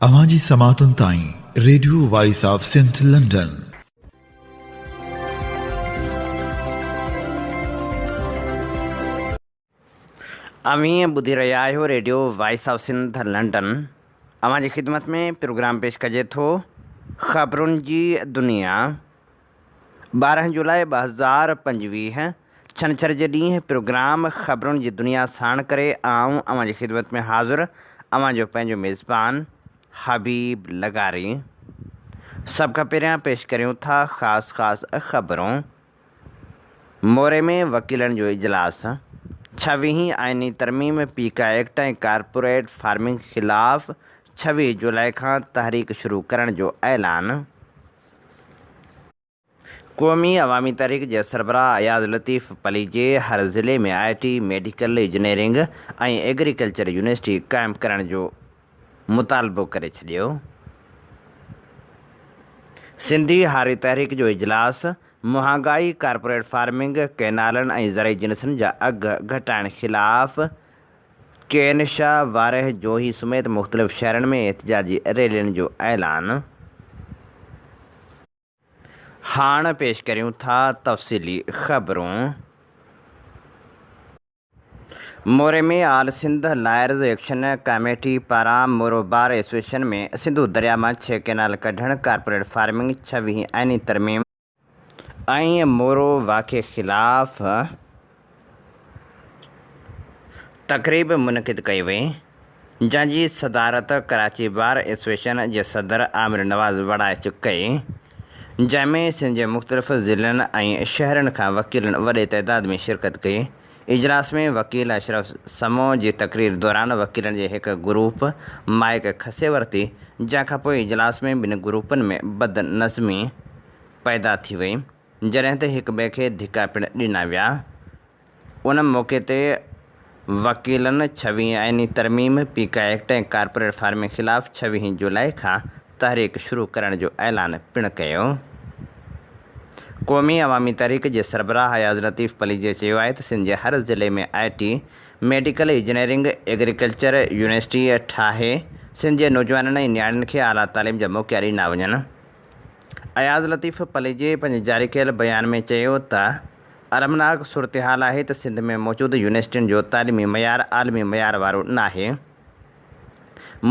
اوهان جي سماعتن تائين radio voice of Sindh London. اوهين ٻڌي رهيا آهيو radio voice of Sindh London. اوهان جي خدمت ۾ پروگرام پيش ڪجي ٿو خبرن جي دنيا. 12 جولاء 2025 ڇنڇر جي ڏينهن پروگرام خبرن جي دنيا ساڻ ڪري آئون اوهان جي خدمت ۾ حاضر اوهان جو پنهنجو ميزبان حبيب لغاري. سڀ کان پهريان پيش ڪريون ٿا خاص خاص خبرون. موري ۾ وڪيلن جو اجلاس، ڇويهين آئيني ترميم، پيڪا ايڪٽ ۽ ڪارپوريٽ فارمنگ خلاف 26 جولاء کان تحريڪ شروع ڪرڻ جو اعلان. قومي عوامي تحريڪ جي سربراهه اياز لطيف پليجي هر ضلعي ۾ I T, medical, engineering ۽ agriculture university قائم ڪرڻ جو مطالبو ڪري ڇڏيو. سنڌي هاري تحريڪ جو اجلاس، مهانگائي، ڪارپوريٽ فارمنگ، ڪئنالن ۽ زرعي جنسن جا اگهه گهٽائڻ خلاف ڪين شاهه، وارهه، جوهي سميت مختلف شهرن ۾ احتجاجي ريلين جو اعلان. هاڻ پيش ڪريون ٿا تفصيلي خبرون. موري ۾ all Sindh lawyers action committee پاران مورو بار ايسوسيئيشن ۾ سنڌو درياء مان ڇهه ڪئنال ڪڍڻ، ڪارپوريٽ فارمنگ، ڇويهين آئيني ترميم، ۽ مورو واقعي خلاف تقريب منعقد ڪئي وئي، جنهن جي صدارت ڪراچي بار ايسوسيئيشن جي صدر عامر نواز وڙائچ ڪئي، جنهن ۾ سنڌ جي مختلف ضلعن ۽ شهرن کان وڪيلن وڏي تعداد ۾ شرڪت ڪئي. اجلاس ۾ وڪيل اشرف سمون جي تقرير دوران وڪيلن جي هڪ گروپ مائيڪ کسي ورتي، جنهن کانپوء اجلاس ۾ ٻن گروپن ۾ بدنظمي پيدا ٿي وئي، جڏهن ته هڪٻئي کي ڌڪا پڻ ڏنا ويا. ان موقعي تي وڪيلن ڇويهين آئيني ترميم، پيڪا ايڪٽ ۽ ڪارپوريٽ فارمنگ خلاف ڇويهين جولاء کان تحريڪ شروع ڪرڻ جو اعلان پڻ ڪيو. قومي عوامي تحريڪ جي سربراهه اياز لطيف پليجي چيو آهي ته سنڌ جي هر ضلعي ۾ I T, medical, engineering, agriculture university ٺاهي سنڌ جي نوجوانن ۽ نياڻين کي اعليٰ تعليم جا موقعا ڏنا وڃن. اياز لطيف پليجي پنهنجي جاري ڪيل بيان ۾ چيو ته المناڪ صورتحال آهي ته سنڌ ۾ موجود يونيورسٽين جو تعليمي معيار عالمي معيار وارو ناهي،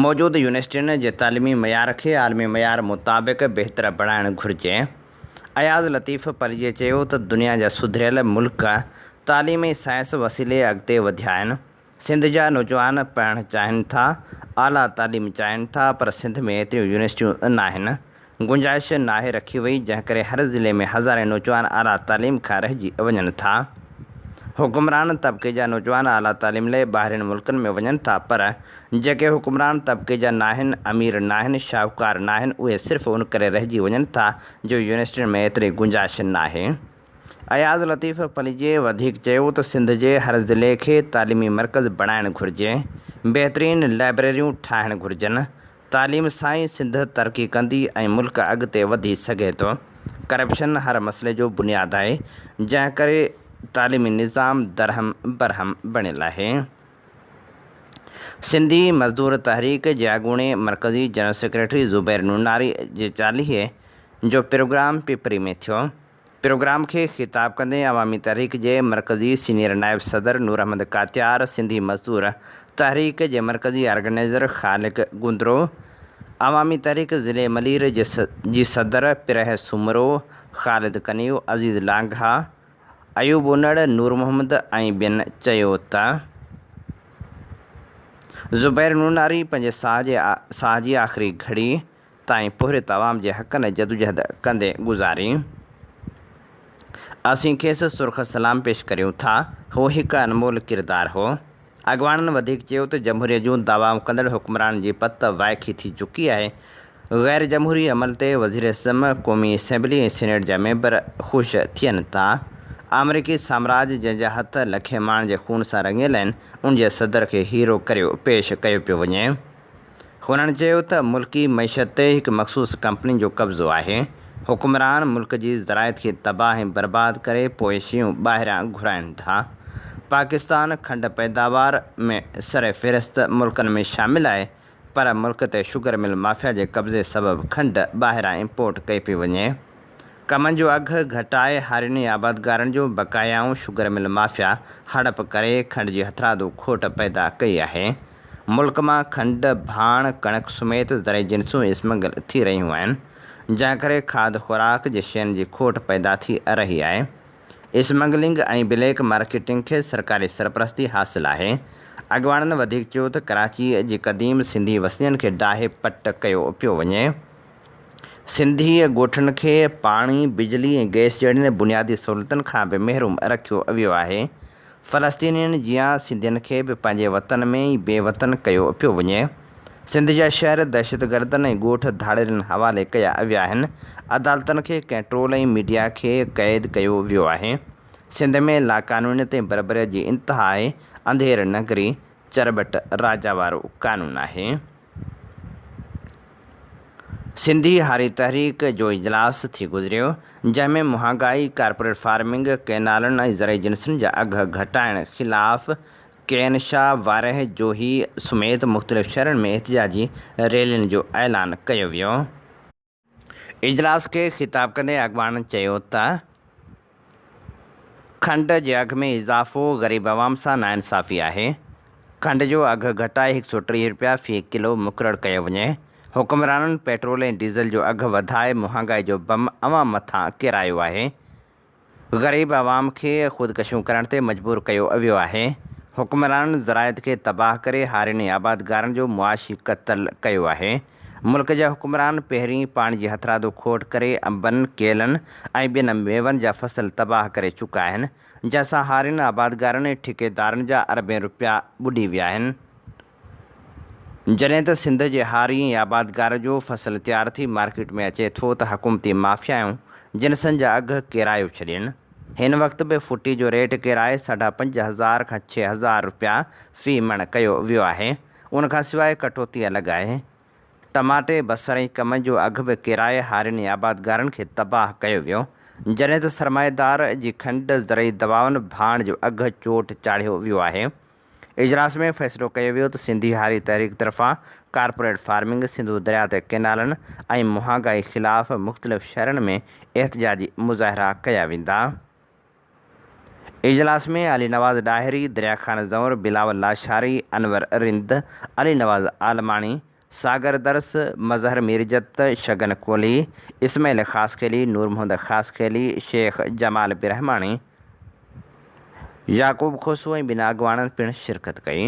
موجود يونيورسٽين جي تعليمي معيار کي عالمي معيار مطابق بهتر بڻائڻ گهرجي. اياز لطيف پليجي چيو ته دنيا جا سڌريل ملڪ تعليم ۽ سائنس وسيلي اڳتي وڌيا آهن، سنڌ جا نوجوان پڙهڻ چاهين ٿا، اعليٰ تعليم چاهين ٿا پر سنڌ ۾ ايتريون يونيورسٽيون ناهن، گنجائش ناهي رکي وئي جنهن ڪري هر ضلعي ۾ هزارين نوجوان اعليٰ تعليم کان رهجي وڃن ٿا. حڪمران طبقي جا نوجوان اعليٰ تعليم لئه ٻاهرين ملڪن ۾ وڃن ٿا پر جيڪي حڪمران طبقي جا ناهن، امير ناهن، شاهوڪار ناهن اهي صرف ان ڪري رهجي وڃن ٿا جو يونيورسٽين ۾ ايتري گنجائش ناهي. اياز لطيف پليجي وڌيڪ چيو ته سنڌ جي هر ضلعي کي تعليمي مرڪز بڻائڻ گهرجي، بهترين لائبريريون ٺاهڻ گهرجن، تعليم سان ئي سنڌ ترقي ڪندي ۽ ملڪ اڳتي وڌي سگهي ٿو، ڪرپشن هر مسئلي جو بنياد آهي، جنهن ڪري تعليمي نظام درهم برهم بڻيل آهي. سنڌي مزدور تحريڪ جي اڳوڻي مرڪزي جنرل سيڪريٽري زبير نوناري جي چاليهي جو پروگرام پپري ۾ ٿيو. پروگرام کي خطاب ڪندي عوامي تحريڪ جي مرڪزي سينيئر نائب صدر نور احمد ڪاتيار، سنڌي مزدور تحريڪ جي مرڪزي آرگنائيزر خالق گوندرو، عوامي تحريڪ ضلعي ملير جي صدر پرهه سومرو، خالد ڪنيو، عزيز لانگها، ايوب انڙ، نور محمد ۽ ٻين چيو ته زبير نوناري پنهنجي ساهه جي آخري گهڙي تائين پورهيت عوام جي حقن ۽ جدوجهد ڪندي گذاري. اسين کيس سرخ سلام پيش ڪريون ٿا. هو هڪ انمول ڪردار هو. اڳواڻن وڌيڪ چيو ته جمهوريت جون دعوائون ڪندڙ حڪمرانن جي پت وائکي ٿي چڪي آهي. غير جمهوري عمل تي وزيراعظم، قومي اسيمبلي ۽ سينيٽ جا ميمبر خوش ٿين ٿا. آمريڪي سامراج جنهن جا هٿ لکين ماڻهن جي خون سان رڱيل آهن، ان جي صدر کي هيرو ڪريو پيش ڪيو پيو وڃي. هنن چيو ته ملڪي معيشت تي هڪ مخصوص ڪمپني جو قبضو آهي، حڪمران ملڪ جي زراعت کي تباهه ۽ برباد ڪري پوء شيون ٻاهريان گهرائين ٿا، پاڪستان کنڊ پيداوار ۾ سرفهرست ملڪن ۾ شامل آهي، پر ملڪ تي شگر مل مافيا جي قبضي سبب کنڊ ٻاهران امپورٽ ڪئي پئي وڃي. ڪمن جو اگهه گهٽائي هارين ۽ آبادگارن جون بقايائون شگر مل مافيا هڙپ ڪري کنڊ جي هٿرادو کوٽ پيدا ڪئي آهي. ملڪ مان کنڊ، ڀاڻ، ڪڻڪ سميت زرعي جنسون اسمگل ٿي رهيون آهن، جنهن ڪري کاڌ خوراڪ جي شين جي کوٽ پيدا ٿي رهي آهي. اسمگلنگ ۽ بليڪ مارڪيٽنگ کي سرڪاري سرپرستي حاصل آهي. اڳواڻن وڌيڪ چيو ته ڪراچي جي قديم سنڌي وسندين کي ڊاهي پٽ ڪيو پيو وڃي. سنڌي ڳوٺن کي پاڻي، بجلي ۽ گئس جهڙين بنيادي سهولتن کان به محروم رکيو ويو آهي. فلسطينين جيان سنڌين کي به پنهنجي وطن ۾ ئي بي وطن ڪيو پيو وڃي. سنڌ جا شهر دهشتگردن ۽ ڳوٺ ڌاڙيلن حوالي ڪيا ويا آهن. عدالتن کي ڪنٽرول ۽ ميڊيا کي قيد ڪيو ويو آهي. سنڌ ۾ لاقانونيت ۽ بربريت جي انتها آهي. انڌير نگري چرٻٽ راجا وارو قانون آهي. سنڌي هاري تحريڪ جو اجلاس ٿي گذريو، جنهن ۾ مهانگائي، ڪارپوريٽ فارمنگ، ڪئنالن ۽ زرعي جنسن جا اگهه گهٽائڻ خلاف ڪين شاهه، وارهه، جوهي سميت مختلف شهرن ۾ احتجاجي ريلين جو اعلان ڪيو ويو. اجلاس کي خطاب ڪندي اڳواڻن چيو ته کنڊ جي اگهه ۾ اضافو غريب عوام سان ناانصافي آهي، کنڊ جو اگهه گهٽائي 130 رپيا في ڪلو مقرر ڪيو وڃي، حڪمرانن پيٽرول ۽ ڊيزل جو اگهه وڌائي مهانگائي جو بم عوام مٿان ڪيرايو آهي، غريب عوام کي خودڪشيون ڪرڻ تي مجبور ڪيو ويو آهي، حڪمرانن زراعت کي تباهه ڪري هارين ۽ آبادگارن جو معاشي قتل ڪيو آهي، ملڪ جا حڪمران پهرين پاڻي جي هٿرادو کوٽ ڪري انبن، ڪيلن ۽ ٻين ميون جا فصل تباهه ڪري چڪا آهن، جنهن سان هارين، آبادگارن ۽ ٺيڪيدارن جا اربين رپيا ٻڏي ويا آهن. جڏهن ته سنڌ جي هاري ۽ آبادگار جو فصل تيار ٿي مارڪيٽ ۾ اچي ٿو ته حڪومتي مافيائون جنسن جا اگهه ڪيرايو ڇڏين. هن وقت به ڦٽي جو ريٽ ڪيرائي ساڍا 5000 کان 6000 رپيا في مڻ ڪيو ويو آهي. ان کان سواء ڪٽوتي الڳ آهي. ٽماٽي، بصر ۽ ڪمند جو اگهه به ڪيرائي هارين ۽ آبادگارن کي تباهه ڪيو ويو. جڏهن ته سرمائيدار جي کنڊ، زرعي دوائن، ڀاڻ جو اگهه چوٽ چاڙهيو ويو آهي. اجلاس ۾ فيصلو ڪيو ويو ته سنڌي هاري تحريڪ طرفان ڪارپوريٽ فارمنگ، سنڌو درياء تي ڪئنالن ۽ مهانگائي خلاف مختلف شهرن ۾ احتجاجي مظاهرا ڪيا ويندا. اجلاس ۾ علي نواز ڏاهري، دريا خان زئور، بلاول لاشاري، انور رند، علي نواز عالماڻي، ساگر درس، مظهر ميرجت، شگن ڪولهي، اسماعيل خاصخيلي، نور محمد خاصخيلي، شيخ جمال برهماڻي، يعقوب کوسو ۽ ٻين اڳواڻن پڻ شرڪت ڪئي.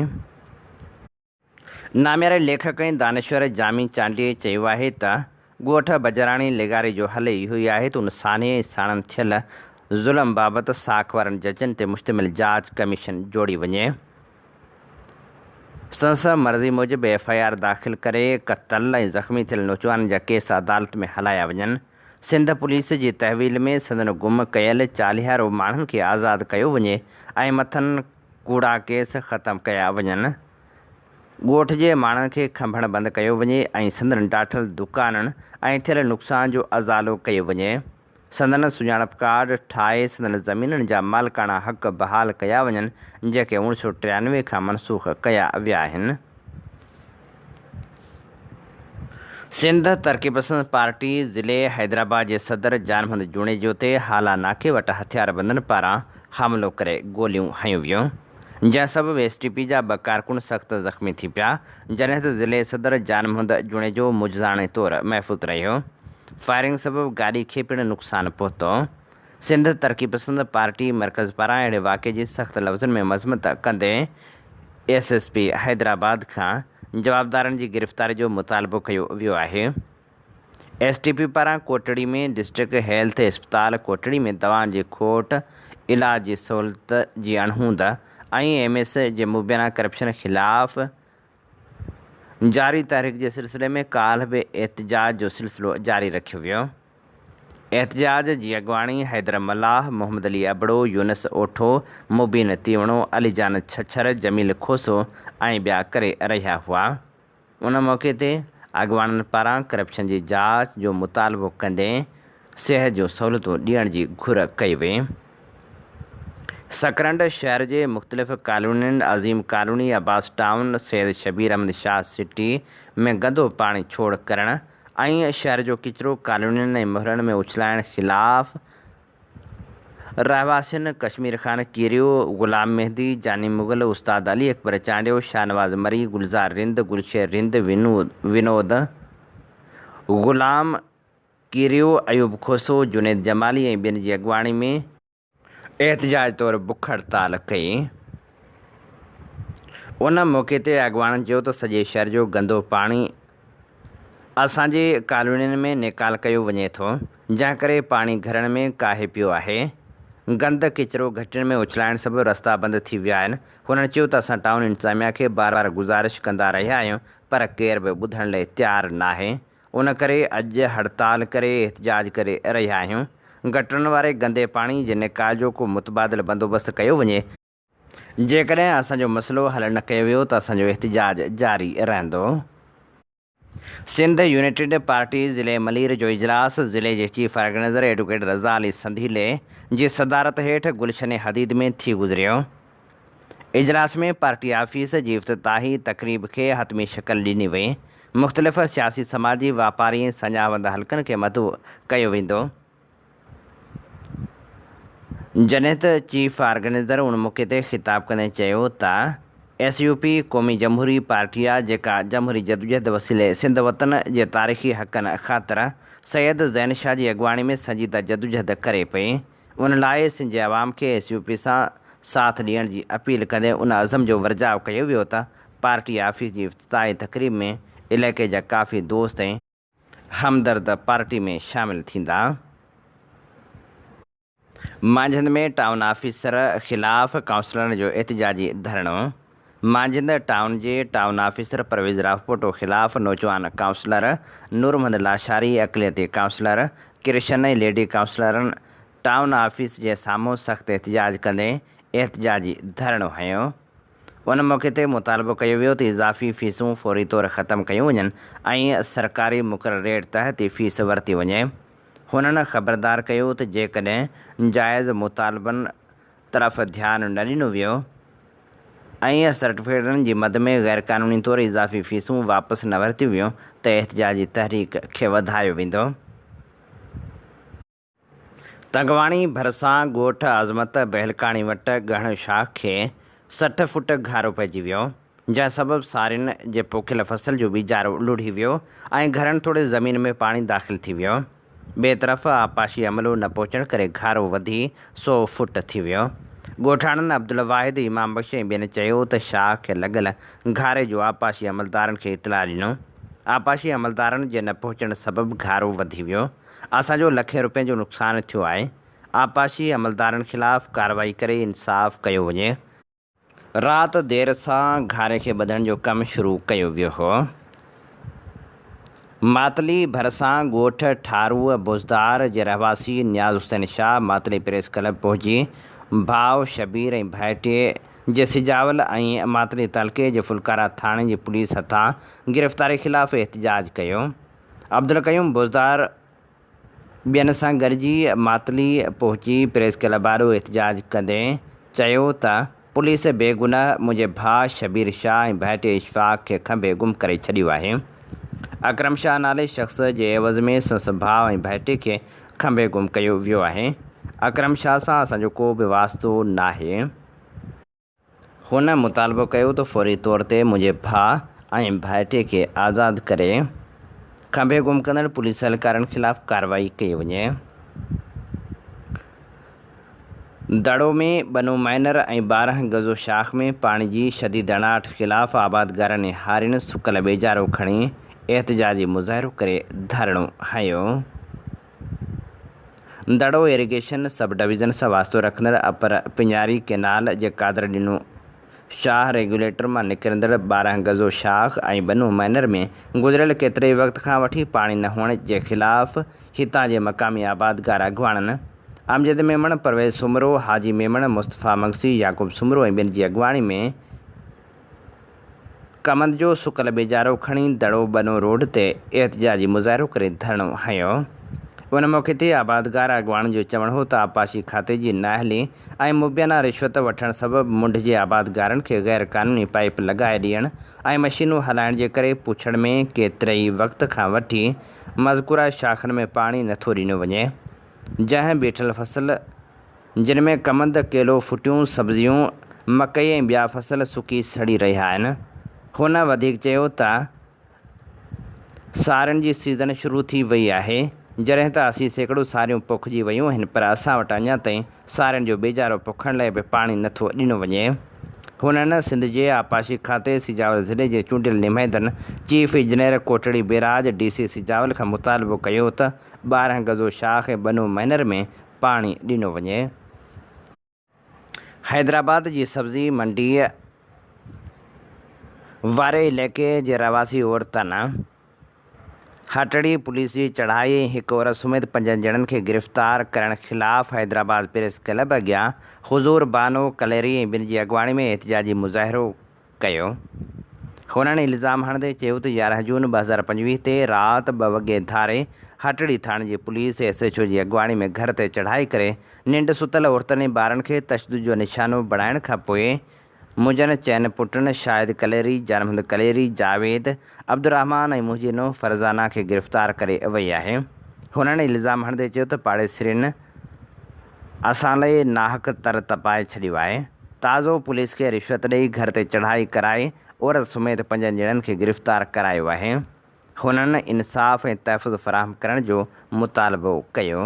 نامياري ليکڪ ۽ دانشور جامي چانڊيي چيو آهي ته ڳوٺ بجراڻي لغاري جو حل اهو ئي آهي ته ان سانحي ۽ ساڻن ٿيل ظلم بابت ساک وارن ججن تي مشتمل جاچ ڪميشن جوڙي وڃي. سندس مرضي موجب ايف I R داخل ڪري قتل ۽ زخمي ٿيل نوجوانن جا ڪيس عدالت ۾ هلايا وڃن. سنڌ پوليس جي تحويل ۾ سندن گم ڪيل چاليهارو ماڻهن کي آزاد ڪيو وڃي ۽ مٿن ڪوڙا ڪيس ختم ڪيا وڃن. ڳوٺ جي ماڻهن کي کنڀڻ بند ڪيو وڃي ۽ سندن ڊاٺل دڪانن ۽ ٿيل نقصان جو ازالو ڪيو وڃي. سندن سڃاڻپ ڪارڊ ٺاهي سندن زمينن جا مالڪاڻا حق بحال ڪيا وڃن جيڪي 1993 کان منسوخ ڪيا ويا آهن. سنڌ ترقي پسند پارٽي ضلعي حيدرآباد جي صدر جان محمد جوڻيجو تي هالا ناڪي وٽ هٿياربندن پاران حملو ڪري گوليون هنيون ويون جنهن سبب ايس ٽي پي جا ٻه ڪارڪن سخت زخمي ٿي پيا جڏهن ته ضلعي صدر جان محمد جوڻيجو معجزاڻي طور محفوظ رهيو. فائرنگ سبب گاڏي کي پڻ نقصان پهتو. سنڌ ترقي پسند پارٽي مرڪز پاران اهڙي واقعي جي سخت لفظن ۾ مذمت ڪندي ايس ايس پي حيدرآباد کان جوابدارن جي گرفتاري جو مطالبو ڪيو ويو آهي. ايس ٽي پي پاران ڪوٽڙي ۾ ڊسٽرڪٽ هيلٿ اسپتال ڪوٽڙي ۾ دوائن جي کوٽ، علاج جي سهولت جي اڻهوند ۽ ايم ايس جي مبينا ڪرپشن خلاف جاري تحريڪ جي سلسلي ۾ ڪالهه به احتجاج جو سلسلو جاري رکيو ويو. احتجاج جي اڳواڻي حيدر ملاح، محمد علي ابڙو، يونس اوٺو، مبين تيوڻو، علي جان ڇڇر، جميل کوسو ۽ ٻيا ڪري رهيا هئا. ان موقعي تي اڳواڻن پاران ڪرپشن جي جاچ جو مطالبو ڪندي صحت جون سهولتون ڏيڻ جي گهر ڪئي وئي. سڪرنڊ شهر جي مختلف ڪالونين Azeem colony, Abbas town, Syed Shabbir Ahmed Shah city ۾ گندو پاڻي ڇوڙ ڪرڻ ۽ شهر جو ڪچرو ڪالونين ۽ محلن ۾ اڇلائڻ خلاف رهواسين ڪشمير خان ڪيريو، غلام مهدي، جاني مغل، استاد علي اڪبر چانڊيو، شاهنواز مري، گلزار رند، گلشير رند، ونود، غلام ڪيريو، ايوب کوسو، جنيد جمالي ۽ ٻين جي اڳواڻي ۾ احتجاج طور بک هڙتال ڪئي. ان موقعي تي اڳواڻن چيو ته سڄي شهر جو گندو پاڻي اسان جي ڪالونين ۾ نيڪال ڪيو وڃي ٿو، جنهن ڪري پاڻي گهرن ۾ ڪاهي پيو آهي. گند ڪچرو گهٽين ۾ اڇلائڻ سبب رستا بند ٿي ويا آهن. هنن چيو ته اسان ٽائون انتظاميا کي بار بار گذارش ڪندا رهيا آهيون پر ڪير به ٻڌڻ لئي تيار ناهي. ان ڪري اڄ هڙتال ڪري احتجاج ڪري رهيا آهيون. گٽرن واري گندي پاڻي جي نيڪال جو ڪو متبادل بندوبست ڪيو وڃي. جيڪڏهن اسان جو مسئلو حل نه ڪيو ويو ته اسان جو احتجاج جاري رهندو. سنڌ يونائيٽيڊ پارٽي ضلعي ملير جو اجلاس ضلعي جي chief organizer advocate Raza Ali Sandhili جي صدارت هيٺ گلشن حديد ۾ ٿي گذريو. اجلاس ۾ پارٽي آفيس جي افتتاحي تقريب کي حتمي شڪل ڏني وئي. مختلف سياسي، سماجي، واپاري ۽ ساڃاهه وند حلقن کي مدعو ڪيو ويندو. جڏهن ته چيف آرگنائيزر ان موقعي تي خطاب ڪندي چيو ته ايس يو پي قومي جمهوري پارٽي آ جيڪا جمهوري جدوجهد وسيلي سنڌ وطن جي تاريخي حقن خاطر سيد زين شاهه جي اڳواڻي ۾ سنجيده جدوجهد ڪري پئي. ان لاء سنڌ جي عوام کي ايس يو پي سان ساٿ ڏيڻ جي اپيل ڪندي ان عزم جو ورجاء ڪيو ويو ته پارٽي آفيس جي افتتاحي تقريب ۾ علائقي جا ڪافي دوست ۽ همدرد پارٽي ۾ شامل ٿيندا. مانجهند ۾ ٽائون آفيسر خلاف ڪائونسلرن جو احتجاجي ڌرڻو، مانجهند ٽائون جي ٽائون آفيسر پرويز راهپوٽو خلاف نوجوان ڪائونسلر نور محمد لاشاري، اقليتي ڪائونسلر ڪرشن ۽ ليڊي ڪائونسلرن ٽائون آفيس جي سامهون سخت احتجاج ڪندي احتجاجي ڌرڻو هنيو. ان موقعي تي مطالبو ڪيو ويو ته اضافي فيسون فوري طور ختم ڪيون وڃن ۽ سرڪاري مقرر ريٽ تحت ئي فيس ورتي وڃي. هنن خبردار ڪيو ته جيڪڏهن جائز مطالبن طرف ڌيان نه ڏنو ويو ۽ سرٽيفڪيٽن جي مد ۾ غيرقانوني طور اضافي فيسون واپس نه ورتيون ويون ته احتجاجي تحريڪ کي وڌايو ويندو. تنگواڻي ڀرسان ڳوٺ عظمت بهلڪاڻي وٽ ڳهڻ شاخ کي 60 فوٽ گهارو پئجي ويو، جنهن سبب سارين جي پوکيل فصل جو ٻيجارو لڙهي ويو ۽ گهرن توڙي زمين ۾ پاڻي داخل ٿي ويو. ٻئي طرف آبپاشي عملو نه پهچڻ ڪري گهارو وڌي سئو فوٽ ٿي ويو. ڳوٺاڻن عبدالواحد، امام بخش ۽ ٻين چيو ته شاهه کي لڳل گهاري جو آبپاشي عملدارن کي اطلاع ڏنو. آبپاشي عملدارن جي نه پهچڻ سبب گهارو وڌي ويو. اسان جو لکين روپين جو نقصان ٿيو آهي. آبپاشي عملدارن خلاف ڪارروائي ڪري انصاف ڪيو وڃي. رات دير سان گهاري کي ٻڌڻ جو ڪم شروع ڪيو ويو هو. ماتلي ڀرسان ڳوٺ ٺاروء بوزدار جي رهواسي نياز حسين شاهه ماتلي پريس ڪلب پهچي ڀاء شبير ۽ ڀائٽي جي سجاول ۽ ماتلي تعلقي جي ڦلڪارا ٿاڻي جي پوليس هٿان گرفتاري خلاف احتجاج ڪيو. عبدالقيوم بوزدار ٻين سان گڏجي ماتلي پهچي پريس ڪلب آڏو احتجاج ڪندي چيو ته پوليس بيگناهه منهنجي ڀاء شبير شاهه ۽ ڀائٽي اشفاق کي کنڀي گم ڪري ڇڏيو آهي. اڪرم شاهه نالي شخص جي عيوض ۾ سندس ڀاء ۽ ڀائٽي کي کنڀي گم ڪيو ويو آهي. اڪرم شاهه سان اسان جو ڪو به واسطو ناهي. هن مطالبو ڪيو ته فوري طور تي منهنجي ڀاء ۽ ڀائٽي کي آزاد ڪري کنڀي گم ڪندڙ پوليس اهلڪارن خلاف ڪارروائي ڪئي وڃي. دڙو ۾ ٻنو مائنر ۽ 12 گزو شاخ ۾ پاڻي جي شديد اڻاٺ خلاف آبادگارن ۽ هارين سڪل ٻيجارو کڻي احتجاجي مظاهرو ڪري ڌرڻو هنيو. دڙو ايريگيشن سب ڊويزن سان واسطو رکندڙ اپر پڃاري ڪئنال جي قادر ڏنو شاهه ريگيوليٽر مان نڪرندڙ 12 گزو شاخ ۽ ٻنو مائنر ۾ گذريل ڪيتري ئي وقت کان وٺي پاڻي نه هئڻ جي خلاف هتان جي مقامي آبادگار اڳواڻن امجد ميمڻ، پرويز سومرو، حاجي ميمڻ، مصطفيٰ مگسي، يعقوب سومرو ۽ ٻين جي اڳواڻي ۾ ڪمند جو سڪل ٻيجارو کڻي دڙو ٻنو روڊ تي احتجاجي مظاهرو ڪري ڌرڻو هنيو. ان موقعي تي آبادگار اڳواڻن جو چوڻ هو ته آبپاشي کاتي جي نااهلي ۽ مبينا رشوت وٺڻ سبب منڍ جي آبادگارن کي غير قانوني پائيپ لڳائي ڏيڻ ۽ مشينون هلائڻ جي ڪري پوڇڙ ۾ ڪيترئي وقت کان وٺي مذڪوره شاخن ۾ پاڻي نٿو ڏنو وڃي جنهن بيٺل فصل جن ۾ ڪمند، ڪيلو، ڦٽيون، سبزيون، مڪئي ۽ ٻيا فصل سڪي سڙي رهيا آهن. هن وڌيڪ چيو ته. سارين جي سيزن شروع ٿي وئي آهي، جڏهن ته 80% ساريون پوکجي ويون آهن پر اسان وٽ اڃا تائين سارين جو ٻيجارو پوکڻ لاء به پاڻي نه ٿو ڏنو وڃي. هنن سنڌ جي آبپاشي کاتي سجاول ضلعي جي چونڊيل نمائندن chief engineer Kotri barrage, D C Sujawal کان مطالبو ڪيو ته 12 گزو شاخ ۽ ٻنو مئنر ۾ پاڻي ڏنو وڃي. حيدرآباد جي سبزي منڊيء واري علائقي جي رهواسي عورتن هٽڙي پوليس جي چڙهائي ۽ هڪ عورت سميت پنجن ڄڻن کي گرفتار ڪرڻ خلاف حيدرآباد پريس ڪلب اڳيان حضور بانو ڪليري ۽ ٻين جي اڳواڻي ۾ احتجاجي مظاهرو ڪيو. هنن الزام هڻندي چيو ته 11 جون 2025 تي رات ٻه وڳي ڌاري هٽڙي ٿاڻي جي پوليس ايس ايڇ او جي اڳواڻي ۾ گهر تي چڙهائي ڪري ننڊ ستل عورتن ۽ ٻارن کي تشدد جو نشانو بڻائڻ کانپوء منهنجن چئن پٽن شاهد ڪليري، جان محمد ڪليري، جاويد، عبدالرحمان ۽ منهنجي نونهن فرزانه کي گرفتار ڪري وئي آهي. هنن الزام هڻندي چيو ته پاڙيسرين اسان لئي ناحق تر تپائي ڇڏيو آهي. تازو پوليس کي رشوت ڏئي گهر تي چڙهائي ڪرائي عورت سميت پنجن ڄڻن کي گرفتار ڪرايو آهي. هنن انصاف ۽ تحفظ فراهم ڪرڻ جو مطالبو ڪيو.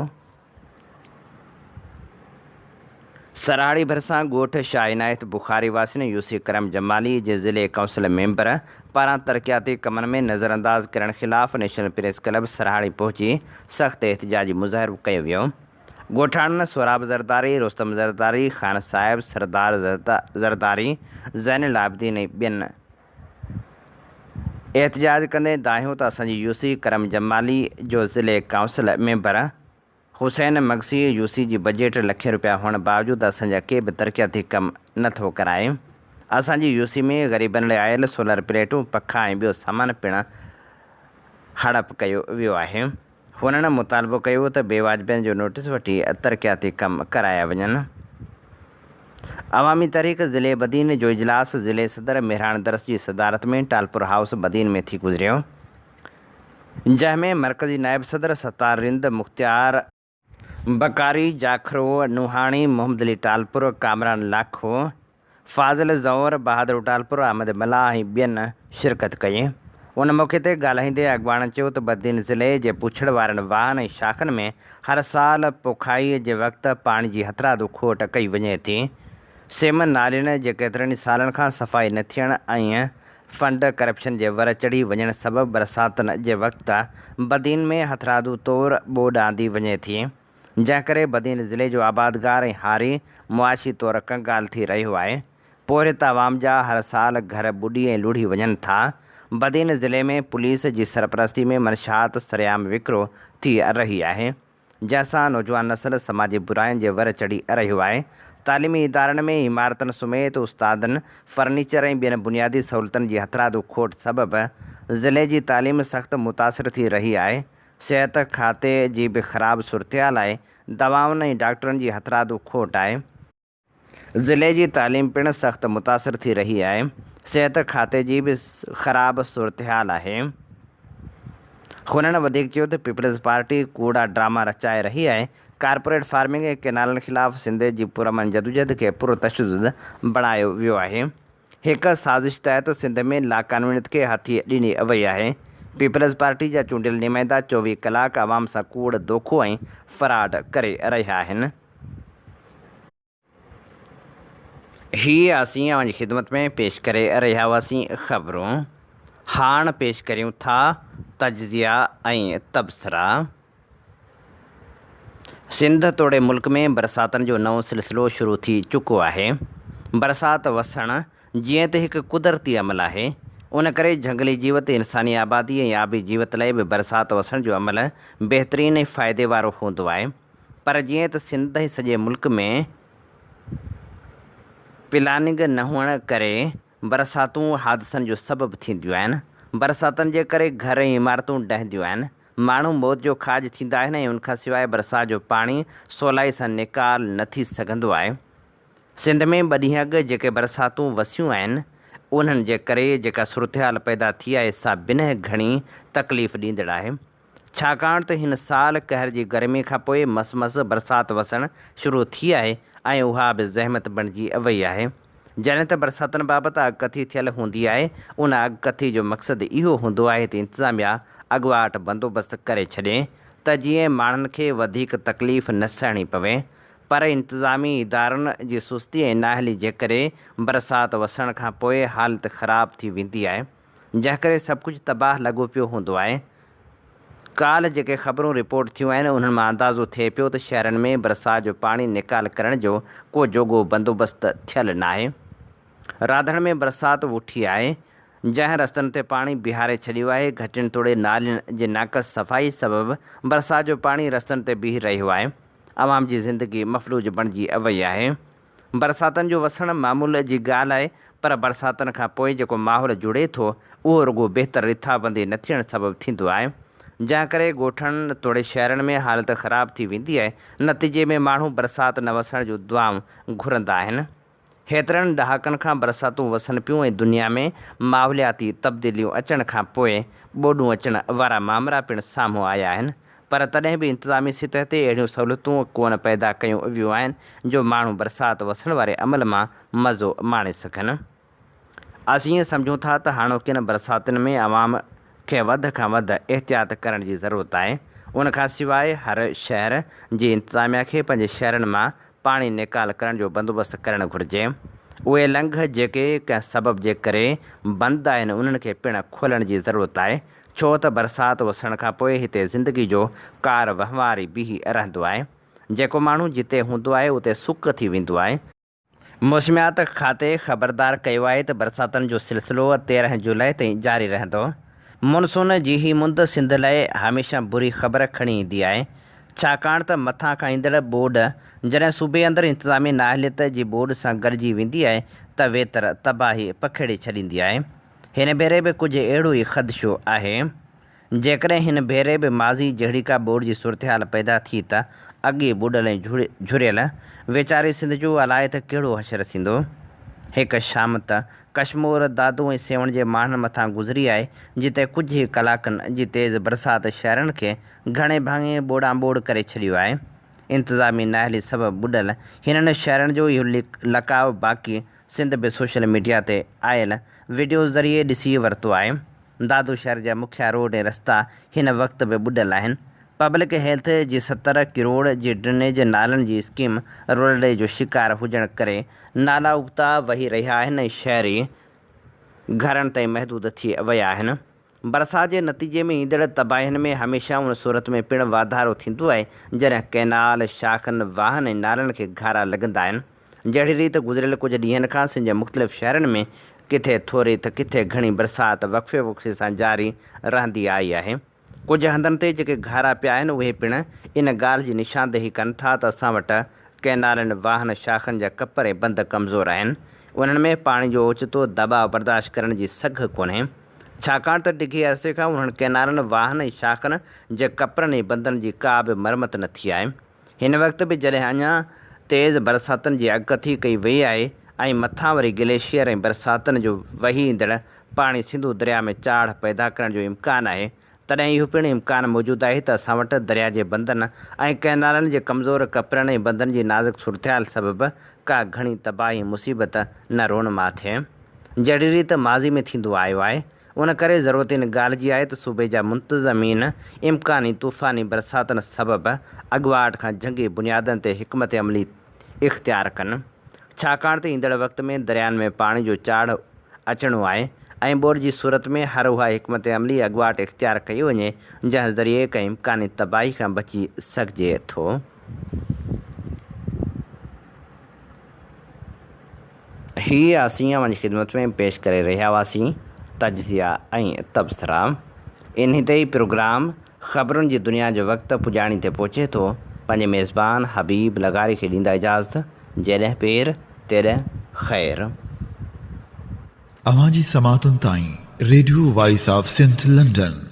سرهاڙي ڀرسان ڳوٺ شاهه عنايت بخاري واسين يو سي ڪرم جمالي جي ضلعي ڪائونسل ميمبر پاران ترقياتي ڪمن ۾ نظرانداز ڪرڻ خلاف نيشنل پريس ڪلب سرهاڙي پهچي سخت احتجاجي مظاهرو ڪيو ويو. ڳوٺاڻن سهراب زرداري، رستم زرداري، خان صاحب، سردار زرداري، زين العابدين ۽ ٻين احتجاج ڪندي دانهيو ته اسان جي يوسي ڪرم جمالي جو ضلعي council member Hussain Magsi UC جي بجيٽ لکين روپيا هئڻ باوجود اسان جا ڪي به ترقياتي ڪم نه ٿو ڪرائي. اسان جي يوسي ۾ غريبن لاء آيل سولر پليٽون، پکا ۽ ٻيو سامان پڻ هڙپ ڪيو ويو آهي. هنن مطالبو ڪيو ته بي واجبين جو نوٽيس وٺي ترقياتي ڪم ڪرايا وڃن. عوامي تحريڪ ضلعي بدين جو اجلاس ضلعي صدر مهراڻ درس جي صدارت ۾ ٽالپر هائوس بدين ۾ ٿي گذريو، جنهن ۾ مرڪزي نائب صدر ستار رند، مختيار بڪاري، جاکرو نوحاڻي، محمد علي ٽالپر، ڪامران لاکو، فاضل زئور، بهادر ٽالپر، احمد ملاح ۽ ٻين شرڪت ڪئي. ان موقعي تي ڳالهائيندي اڳواڻن چيو ته بدين ضلعي جي پوڇڙ وارن واهن ۽ شاخن ۾ هر سال پوکائي جي وقت پاڻي جي هٿرادو کوٽ ڪئي وڃي ٿي. سيم نالين جي ڪيترن ئي سالن کان صفائي نه ٿيڻ ۽ فنڊ ڪرپشن جي ور چڙهي وڃڻ سبب برساتن جي وقت بدين ۾ هٿرادو طور ٻوڏ آندي وڃي ٿي. جنهن ڪري بدين ضلعي جو آبادگار ۽ هاري معاشي طور ڪنگال ٿي رهيو آهي. پورهيت عوام جا هر سال گهر ٻڏي ۽ لڙهي وڃن ٿا. بدين ضلعي ۾ پوليس جي سرپرستي ۾ منشيات سرعام وڪرو ٿي رهي آهي. جنهن سان نوجوان نسل سماجي براين جي ور چڙهي رهيو آهي. تعليمي ادارن ۾ عمارتن سميت استادن، فرنيچر ۽ ٻين بنيادي سهولتن جي هٿرادو کوٽ سبب ضلعي جي تعليم سخت متاثر ٿي رهي آهي. صحت کاتي جي به خراب صورتحال آهي، دوائن ۽ ڊاڪٽرن جي هٿرادو کوٽ آهي. ضلعي جي تعليم پڻ سخت متاثر ٿي رهي آهي، صحت کاتي جي به خراب صورتحال آهي. هنن وڌيڪ چيو ته پيپلز پارٽي ڪوڙا ڊراما رچائي رهي آهي، ڪارپوريٽ فارمنگ ۽ ڪئنالن خلاف سنڌ جي پرامن جدوجهد کي پرتشدد بڻايو ويو آهي. هڪ سازش تحت سنڌ ۾ لاقانونيت کي هٿي ڏني وئي آهي. پيپلز پارٽي جا چونڊيل نمائندا 24 ڪلاڪ عوام سان ڪوڙ، دوکو ۽ فراڊ ڪري رهيا آهن. هي اسين اوهان جي خدمت ۾ پيش ڪري رهيا هئاسين خبرون. هاڻ پيش ڪريون ٿا تجزيا ۽ تبصرا. سنڌ توڙي ملڪ ۾ برساتن جو نئون سلسلو شروع ٿي چڪو آهي. برسات وسڻ جيئن ته هڪ قدرتي عمل آهي، ان ڪري جهنگلي جيوت، انساني آبادي ۽ آبي جيوت لاء به برسات وسڻ جو عمل بهترين ۽ فائدي وارو هوندو آهي. پر جيئن ته سنڌ ۽ سڄي ملڪ ۾ پلاننگ نه هئڻ ڪري برساتون حادثن جو سبب ٿينديون آهن. برساتن جي ڪري گهر ۽ عمارتون ڊهنديون آهن. ماڻهو موت جو کاڄ ٿيندا آهن ۽ ان کان سواء برسات جو پاڻي سولائي سان نيڪال نه ٿي سگهندو آهي. سنڌ ۾ ٻه ڏينهن اڳ جيڪي برساتون وسيون آهن، انهن جي ڪري جيڪا صورتحال پيدا ٿي آهي سا بنهه گهڻي تڪليف ڏيندڙ آهي. ڇاڪاڻ ته هن سال قهر جي گرمي کان پوء مس مس برسات وسڻ شروع ٿي آهي ۽ اها به زحمت بڻجي وئي آهي. جڏهن ته برساتن بابت اڳڪٿي ٿيل هوندي آهي، ان اڳڪٿي جو مقصد اهو هوندو آهي ته انتظاميا اڳواٽ بندوبست ڪري ڇڏي ته جيئن ماڻهن کي وڌيڪ تڪليف نه سهڻي پوي پر انتظامي ادارن جي سستي ۽ نااهلي جي ڪري برسات وسڻ کان پوء حالت خراب ٿي ويندي آهي. جنهن ڪري سڀ ڪجهه تباهه لڳو پيو هوندو آهي. ڪالهه جيڪي خبرون رپورٽ ٿيون آهن انهن مان اندازو ٿئي پيو ته شهرن ۾ برسات جو پاڻي نيڪال ڪرڻ جو ڪو جوڳو بندوبست ٿيل ناهي. راڌڻ ۾ برسات وٺي آهي جنهن رستن تي پاڻي بيهاري ڇڏيو آهي، گهٽين توڙي نالين جي ناقص صفائي سبب برسات جو پاڻي رستن تي بيهي رهيو آهي. عوام جي زندگي مفلوج بڻجي وئي آهي. برساتن جو وسڻ معمول جي ڳالهه آهي پر برساتن کان پوء جيڪو ماحول جڙي ٿو اهو رڳو بهتر رٿابندي نه ٿيڻ سبب ٿيندو آهي جنهن ڪري ڳوٺن توڙي شهرن ۾ حالت خراب ٿي ويندي آهي نتيجي ۾ ماڻهو برسات نه وسڻ جون دعائون گهرندا آهن. هيترن ڏهاڪن کان برساتون وسن پيون ۽ دنيا ۾ ماحولياتي تبديليون اچڻ کان پوء ٻوڏون اچڻ وارا مامرا پڻ سامهون آيا آهن پر تڏهن به انتظامي سطح تي اهڙيون سهولتون ڪونه پيدا ڪيون ويون آهن جو ماڻهو برسات وسڻ واري عمل مان مزو ماڻي سگهن. اسين ائين سمجهون ٿا ته هاڻوڪين برساتن ۾ عوام کي وڌ کان وڌ احتياط ڪرڻ جي ضرورت آهي. ان کان سواء هر شهر جي انتظاميا کي پنهنجي شهرن مان پاڻي نيڪال ڪرڻ جو بندوبست ڪرڻ گهرجي. اهي لنگهه جيڪي ڪنهن سبب جي ڪري بند آهن انهن کي پڻ کولڻ جي ضرورت آهي ڇو ته برسات وسڻ کان پوء هتي زندگي جو ڪار وهنوار ئي بيهي رهندو آهي. جيڪو ماڻهو جتي هوندو آهي اتي سڪ ٿي ويندو آهي. موسميات کاتي خبردار ڪيو آهي ته برساتن جو سلسلو 13 جولاء تائين جاري رهندو. مونسون جي هي مند سنڌ لاء هميشه بري خبر کڻي ايندي آهي. ڇاڪاڻ ته مٿان کان ايندڙ ٻوڏ جڏهن صوبي اندر انتظامي نااهليت جي ٻوڏ سان گڏجي ويندي آهي ته ويتر تباهي پکيڙي ڇڏيندي آهي. هن ڀيري به ڪجهه اهڙو ئي خدشو آهي. جيڪڏهن هن ڀيري به ماضي جهڙي ڪا ٻوڏ جي صورتحال پيدا ٿي ته اڳ ئي ٻڏل ۽ جهريل ويچاري سنڌ جو الائي ته ڪهڙو حشر ٿيندو. هڪ شام ته ڪشمور، دادو ۽ سيوهڻ جي ماڻهن مٿان گذري آهي، جتي ڪجهه ئي ڪلاڪن جي تيز برسات شهرن کي گهڻي ڀاڱي ٻوڙان ٻوڙ ڪري ڇڏيو آهي. انتظامي نااهلي سبب ٻڏل هنن شهرن جو اهو لقاء باقي سنڌ به سوشل ميڊيا تي آيل وڊيوز ذريعي ڏسي ورتو آهي. دادو شهر جا مکيه روڊ ۽ رستا هن وقت به ٻڏل آهن. پبلڪ هيلٿ جي 70 ڪروڙ جي ڊرينيج نالن جي اسڪيم رولڙي جو شڪار هجڻ ڪري نالا ابتا وهي رهيا آهن ۽ شهري گهرن تائين محدود ٿي ويا آهن. برسات جي نتيجي ۾ ايندڙ تباهين ۾ هميشه ان صورت ۾ پڻ واڌارو ٿيندو آهي، جڏهن ڪئنال، شاخن، واهن ۽ نالن کي گهارا لڳندا آهن. جهڙي ريت گذريل ڪجهه ڏينهن کان سنڌ جي مختلف شهرن ۾ ڪٿي ٿوري ته ڪٿي گهڻي برسات وقفي وقفي سان جاري رهندي آئي آهي. ڪجهه هنڌن تي جيڪي گهارا پيا آهن، اهي پڻ ان ڳالهه جي نشاندهي ڪن ٿا ته اسان وٽ ڪئنالن، واهن، شاخن جا ڪپر ۽ بند ڪمزور آهن. انهن ۾ پاڻي جو اوچتو دٻاء برداشت ڪرڻ جي سگهه ڪونهي. ڇاڪاڻ ته ڊگهي عرصي کان انهن ڪئنالن، واهن ۽ شاخن جي ڪپرن ۽ بندن جي ڪا به مرمت نه ٿي آهي. هن وقت به جڏهن اڃا تيز برساتن جي اڳڪٿي ڪئي وئي آهي ۽ مٿان وري گليشيئر ۽ برساتن جو وهي ايندڙ پاڻي سنڌو درياء ۾ چاڙهه پيدا ڪرڻ جو امڪان آهي تڏهن اهو پڻ امڪان موجود آهي ته اسان وٽ درياء جي بندن ۽ ڪئنالن جي ڪمزور ڪپرن ۽ بندن جي نازڪ صورتحال سبب ڪا گهڻي تباهي ۽ مصيبت نه رونما ٿئي. جهڙي ريت ماضي ۾ ٿيندو آيو آهي، ان ڪري ضرورت ان ڳالهه جي آهي ته صوبي جا منتظمين امڪاني طوفاني برساتن سبب اڳواٽ کان جنگي بنيادن تي حڪمت عملي اختيار ڪن، ڇاڪاڻ ته ايندڙ وقت ۾ دريائن ۾ پاڻي جو چاڙهه اچڻو آهي ۽ ٻوڏ جي صورت ۾ هر اها حڪمت عملي اڳواٽ اختيار ڪئي وڃي، جنهن ذريعي ڪنهن امڪاني تباهي کان بچي سگهجي ٿو. هي اسين اوهان جي خدمت ۾ پيش ڪري رهيا هئاسين تجزيا ۽ تبصرا. انهي تي ئي پروگرام خبرن جي دنيا جو وقت پڄاڻي تي پهچي ٿو. پنهنجي ميزبان حبيب لغاري کي ڏيندا اجازت جيڏهن پير تيڏهن خير. اوهان جي سماعتن تائين radio voice of Sindh London.